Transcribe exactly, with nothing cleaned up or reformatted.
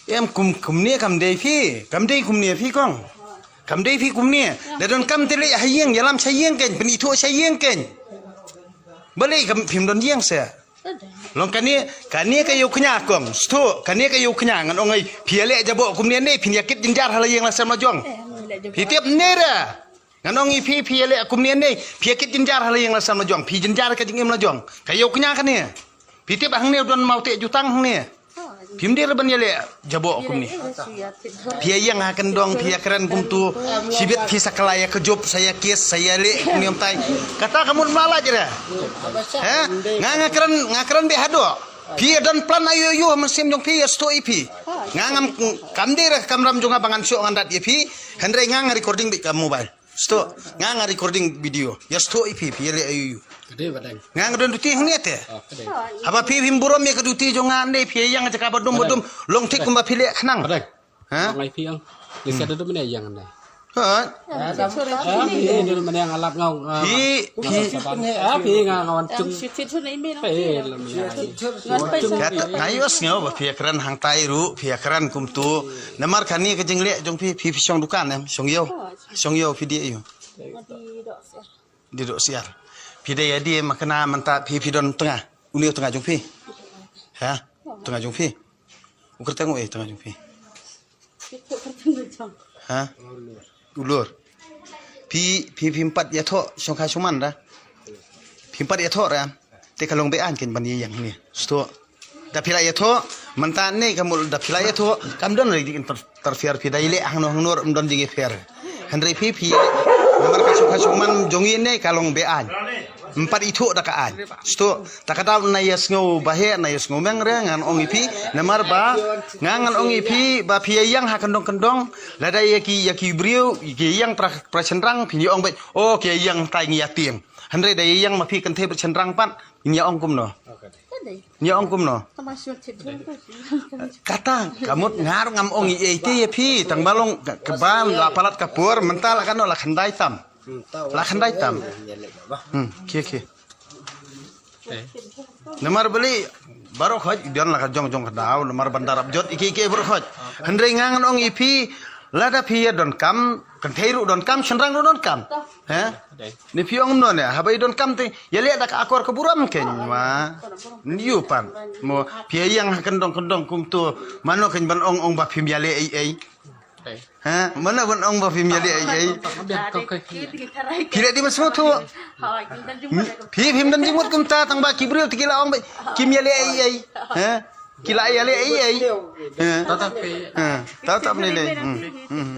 Em kum kumne kam dei phi, kam dei kumne phi kong. Kam dei phi kumne. Da don kam te leh ha ïing, ïalam sha ïing kein, pynithuh sha ïing kein. Balei kam phim don ïing se. Long kane, kane ka ïew kñia kong. Sngewthuh, kane ka ïew kñia ngan ong ei. Phi ïaleh jaboh kumne ne, phin ïakit jynjar ha la ïing la sem la jong. Phi tip ne ra. Ngan ong ïa phi, phi ïaleh kumne ne, phi ïakit jynjar ha la ïing la sem la jong, phi jynjar ka jingim la jong. Ka ïew kñia kane. Phi tip hangne u don maw te jutang hangne. Phim dei ban ïaleh jaboh kumne. Phi ïa ïeng ha kyndong, phi ïa kren kumtu. Shibit phi sa kylla ïa ka jup, sa ïa kiss, sa ïaleh kumne ym tai. Kata ka mut mlala jera. He? Nga nga kren, nga kren beit haduh. Phi ïa don plan aïu aïu ha mynsiem jong phi, ïa sngewthuh ïa phi. Nga ngam, kam dei ra ka kamram jong nga ba ngan shoh ngan dat ïa phi. Hynrei nga nga recording beit ka mobile. Sngewthuh, nga nga recording video. Ïa sngewthuh ïa phi, phi ïaleh aïu aïu. Ka dei ba dang. Nga nga don duty hangne te. Oh, ka dei. Haba phi phim burom ïa ka duty jong nga ne phi ïeng jaka ba dum ba dum. Long thik kumba phi leh khnang. Ba dang. Ha? Ngai phi ang. Ïa sa da dum ne ïeng ne. Ha? Ah, phi, phi. Ah, phi nga nga wan chung. Phi lam ïa. Kata nga ïohsngew ba phi ïa kren hangtai ruh, phi ïa kren kumtu. Namar kane ka jingleh jong phi, phi phi shong dukan em, shong ïew. Shong ïew phi dei aïu. Dei doh siar. Phi dei ïa dei ma kane mynta phi phi don tnga. Une u tnga jong phi. Ha? Tnga jong phi. U kyrteng u ei tnga jong phi. Ha? U Lur. Phi phi phim pat ïathoh shongkha shongman da. Phim pat ïathoh ra. Te ka long be-aiñ kein ban ïeng ne. Sngewthuh. Da phi la ïathoh, mynta ne ka mut da phi la ïathoh, kam don re jingïnterfere phi da ïaleh hangno hangno ruh ym don jingïapher. Hynrei phi phi namar ka shongkha shongman jong ngi ne ka long be-aiñ. Ym pat ithuh da ka aiñ. Sngewthuh. Ta ka daw na ïasngew ba heh na ïasngew meng re ngan ong ïa phi. Namar ba nga ngan ong ïa phi ba phi ïa ïeng ha kyndong kyndong. Lada ïa ki ïa ki briew ki ïeng pra pra shynrang phin ïa ong beit. Oh ki ïa ïeng tai ngi ïa tieng. Hynrei da ïa ïeng ma phi kynthei bad shynrang pat ngin ïa ong kumno? Ngin ïa ong kumno? Kata ka mut nga ruh ngam ong ei ei te ïa phi tang ba long ka, ka ba la palat ka por mynta la katno la khyndai tam. La khyndai tam. Hmm, khie khie. Namar bali baroh khoit i don la ka jong jong ka daw namar ban da rap jot i ki i ki baroh khoit. Hynrei nga ngan ong ïa phi lada phi ïa donkam kynthei ruh donkam shynrang ruh donkam. He? Ni phi ong kumno ne haba i donkam te ïaleh da ka akor ka burom kein ma. Ni u pan mo phi ïa ïeng ha kyndong kyndong kumtu mano kein ban ong ong ba phim ïaleh ei ei. Ha, mano ban ong ba phim ïaleh ei ei. Phi leh dei ban sngewthuh. Phi phim don jingmut kumta tang ba ki briew te ki la ong ba kim ïaleh ei ei. Ha? Ki la ïaleh ei ei. Ha? Tata phi. Ha, tata phi leh. Hmm, hmm.